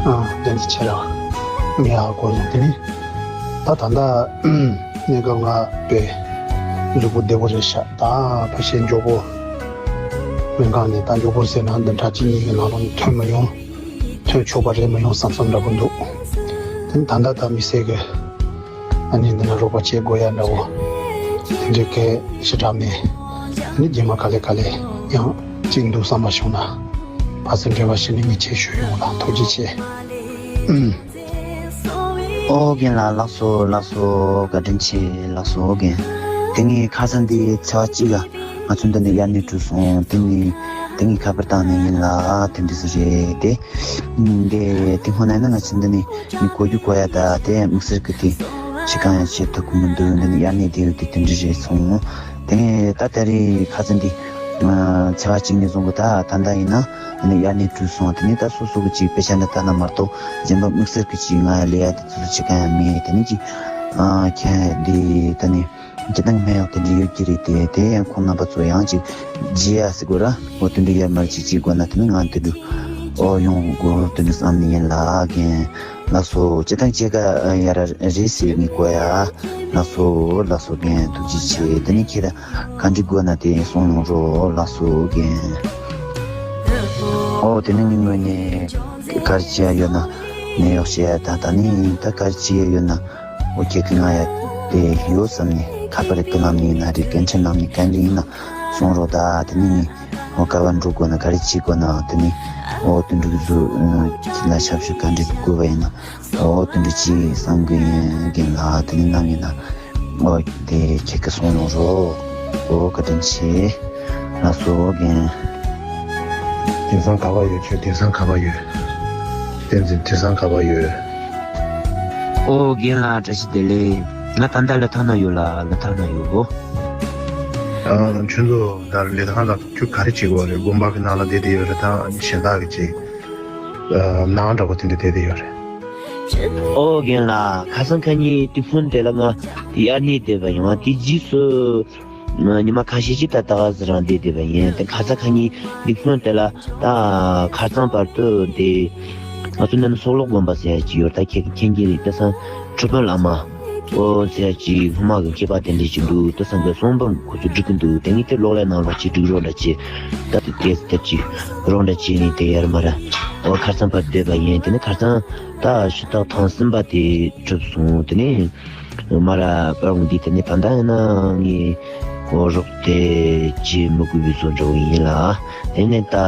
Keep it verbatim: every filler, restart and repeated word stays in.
ཨ། བདེན་ཚིག་ཆེ་ར། ངས་ཧ་གོ་སོང་། དེ་ནི་ད་ད་ལྟ་གནས་སྐབས་ང་དཔེ་གཟུགས་པོ་བདེ་པོ་རེད་ཤག་ད་ཕལ་ཆེར་མགྱོགས་པོ་སྨན་ཁང་ནས། ད་མགྱོགས་པོ་ཟེར་ན་བདུན་ཕྲག་གཅིག་གཉིས་ཀྱི་ནང་ལོགས་ནས་ཐོན་མི་ཡོང་། ཐོན་ཆོག་པ་རེད་མི་ཡོང་བསམ་བསམ་འདྲ་པོ་འདུག་དེ་ནི་ད་ལྟ་ད་མི་སེར་གྱི་ཨ་ནི་འདི་ན་རོགས་པ་བྱེད་དགོས་ཡ་འདྲ་བོ་དེ་འདྲའི་གལ་ཞེ་དྲག་མེད། ཨ་ནི་རྗེས་མ་ག་ལེ་ག་ལེ་ཡང་གཅིག་འདུག་བསམ་པ་བྱུང་ན་ཕར་ཚུར་འབྲེལ་བ་བྱས་ནས་ངས་ཁྱེད་ཞུ་ཡོང་ལ། ཐུགས་རྗེ་ཆེ། ཨུམ། ཨོ་རྒན་ལགས་ལགས་སོ་ལགས་སོ། བཀའ་དྲིན་ཆེ་ལགས་སོ་རྒན། དེ་ངས་ཁ་སང་འདི་ཚེས་པ་གཅིག་ལ་ང་ཚོ་འདི་ནས་དབྱར་གནས་གྲུབ་སོང་། དེ་ནས་དེ་ངས་ཁ་པར་བཏང་ནས་ཡིན་ལ་དེ་འདྲ་ཟིག་རེད་དེ། ཨུམ། དེ་དེ་སྔོན་ན་ཡིན་ན་ང་ཚོ་འདི་ནས་མི་གོ་རྒྱུ་གོ་ཡ་ད་དེ་དམིགས་བསལ་གི་དེ་ཕྱི་གང་ཡང་བྱེད་ཐུབ་གི་མི་འདུག་འདི་ནས་དབྱར་གནས་བསྡད་ཡོད་དེ་དེ་འདྲ་རེད་སོང་། དེ་ནས་ད་ད་རེས་ཁ་སང་འདི་ཚེས་པ་གཅིག་ནས་བཟུང་གི་ད་ད་ལྟ་ཡིན་ན། དེ་ནས་དབྱར་གནས་གྲུབ་སོང་། དེ་ནས་ད་སོ་སོ་གི་ཅིག་དཔེ་ཆ་འདྲ་ལྟ་ན་མ་གཏོགས་གཞན་པ་དམིགས་བསལ་གི་ཅིག་ང་ལས་ཡ་དེ་ཚོ་ཅིག་གང་ཡང་མེད། དེ་ནས་ཅིག་ཨ་ཁྱེད་འདི་ད་ནི་སྤྱིར་བཏང་སྨན་གཡོག་དེ་འདྲ་ཡོད་ཀྱི་རེད་དེ། དེ་ཡང་ཁོང་རྣམ་པ་ཚོ་ཡང་ཅིག་བརྗེ་ཡ་ཟེར་དགོས་ར། འོ་དེ་འདྲ་ཡར་མར་ཅིག་བྱེད་དགོས་ན་དེ་ནི་ང་དེ་འདྲ་འོ་ཡོང་དགོས་དེ་འདྲ་བསམ་ནི་ཡིན་ལ་རྒན། ལགས་སོ། སྤྱིར་བཏང་སྐྱེས་ཀ་ཡ་ར་རེད་ཟེར་ནི་གོ་ཡ། ལགས་སོ་ལགས་སོ་རྒན། ཐུགས་རྗེ་ཆེ། དེ་ནི་ཁྱེད་ག་འདྲི་དགོས་ན་དེ་གསུང་ཡོང་རོགས། ལགས་སོ་རྒན། ཨོ་དེ་ནི་ངའི་ངོས་ནས་ག་རེ་བྱེད་ཡ་ཡོད་ན། ནད་གཡོག་བྱེད་ཡ་ད་ད་ནི་ད་ག་རེ་བྱེད་ཡ་ཡོད་ན། ཨོ་ཁྱེད་ཀྱི་ང་ཡ་དེ་ཡོད་བསམ་ནས་ཁ་པར་རེ་ཀི་ལམ་ནས་ཡིན་ན་རེད། སྐད་འཕྲིན་ལམ་ནས་ག་འདྲ་ཡིན་ན་གསུང་རོགས། ད་དེ་ནི་ངས་ཨོ་ག་བ་འགྲོ་དགོས་ན་ག་རེ་བྱེད་དགོས་ན་དེ་ནི་ཨོ་དེ་འགྲུག་བཟོ་ཁྱེད་ལ་ཞབས་ཞུ་ག་འདྲ་དགོས་པ་ཡིན་ན། ཨོ་དེ་འདྲ་ཅིག་བསམ་གི་ཡིན་རྒན་ལགས། དེ་ནི་ནམ་ཡིན་ན་ཨོ་དེ་ཁྱེད་ཀྱི་གསུང་ཡོང་རོགས། ཨོ་བཀའ་དྲིན་ཆེ། ལགས་སོ་རྒན། དེང་སང་ག་པར་ཡོད། ཁྱོད་དེང་སང་ག་པར་ཡོད། བསྟན་འཛིན་དེང་སང་ག་པར་ཡོད། ཨོ་རྒན་ལགས་བཀྲ་ཤིས་བདེ་ལེགས། ང་ད་ལྟ་ལི་ཐང་ན་ཡོད་ལགས། ལི་ཐང་ན་ཡོད། ཨ་ཁྱོད་ཚོ་ད་ལི་ཐང་ལ་ཁྱོད་ག་རེ་བྱེད་དགོས་རེད། དགོན་པ་གི་ནང་ལ་བསྡད་བསྡད་ཡོད་རེད། ད་གཞན་དག་གི་ཅིག་ནང་འདྲ་པོ་དེ་འདྲ་བསྡད་བསྡད་ཡོད་རེད། ཨོ་རྒན་ལགས། ཁ་སང་ཁ་ཉིན་དེ་ཕུན་དེ་ལ་ང་དེ་དབྱར་གནས་བསྡད་པ་ཡིན། དེ་རྗེས་སུ་ཉི་མ་ཁ་ཤས་ཅིག་ད་ད་ག་ཟེ་རང་བསྡད་བསྡད་པ་ཡིན། དེ་ཁ་སང་ཁ་ཉིན་དེ་ཕུན་དེ་ལ་ད་ཁ་རྩང་བར་དུ་དེ་ང་ཚོ་འདི་ན་སོག་ལོག་དགོན་པ་ཟེར་ཡ་ཅིག་ཡོད། ད་ཁྱེད་ཀྱིས་མཁྱེན་གྱི་རེད། དེ་སང་ཁྲི་དཔོན་བླ་མ་ཨོ་ཟེར་ཡ་ཅིག་སྔོན་མ་གི་མཁས་པ་དེ་འདྲ་ཅིག་འདུག་དེ་སང་གི་གསུང་འབུམ་ཁོ་ཚོས་སྒྲིག་གི་འདུག་དེ་ངས་དེ་གློག་ཀླད་ནང་ལོགས་ཅིག་སྒྲིག་རོགས་འདྲ་བྱེད། ད་དེ་དེ་དེ་ཅིག་རོགས་འདྲ་བྱེད་ནས་དེ་ཡར་མར་ཨོ་ཁ་རྩང་བར་བསྡད་པ་ཡིན། དེ་ནས་ཁ་རྩང་ད་ཞུ་དག་ཐེངས་གསུམ་པ་དེ་གྲུབ་སོང་། དེ་ནས་མར་པར་འོང་དུས་དེ་ནས་ད་ལྟ་ཡིན་ན་ངས་ཨོ་རོགས་དེ་བྱེད་མི་དགོས་པའི་བཟོ་འདྲ་བོ་ཡིན་ལ། དེ་ནས་ད།